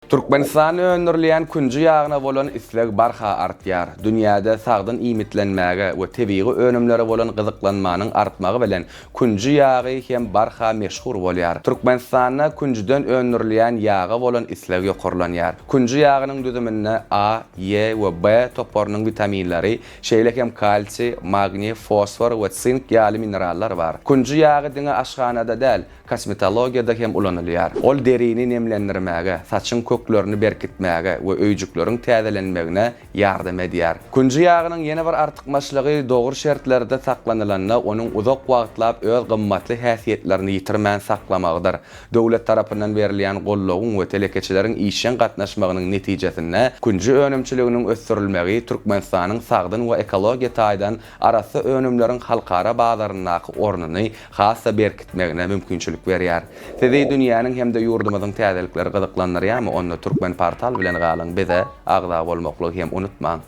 Türkmenistanda öndürilýän künji ýagyna bolan isleg barha artýar. Dünýäde sagdyn iýmitlenmäge we tebigy önümlere bolan gyzyklanmanyň artmagy bilen, künji ýagy hem barha meşhur bolýar. Türkmenistanda künjüden öndürilýän ýaga bolan isleg ýokarlanýar. Künji ýagynyň düzüminde A, E we B toparynyň witaminleri, şeýle hem kalsiý, magniý, fosfor we sink ýaly minerallar bar. Künji ýagy diňe aşhanada däl, Kosmetologiýada hem ulanylýar. Ol derini nemlendirmäge, saçyň köklerini berkitmäge we öýjükleriň täzelenmegine ýardam edýär. Künji ýagynyň ýene bir artykmaçlygy dogry şertlerde saklanylanda onuň uzak wagtlap öz gymmatly häsiýetlerini ýitirmän saklamagydyr. Döwlet tarapyndan berilýän goldawyň we telekeçileriň işjeň gatnaşmagynyň netijesinde künji önümçiliginiň ösdürilmegi Türkmenistanyň sagdyn we ekologiýa taýdan arassa önümleriň halkara bazaryndaky ornuny has-da berkitmegine mümkinçilik berýär. Sizi dünýäniň hem-de ýurdumyzyň täzelikleri gyzyklandyrýarmy onda Turkmenportal bilen galyň bize agza bolmaklygy hem unutmaň.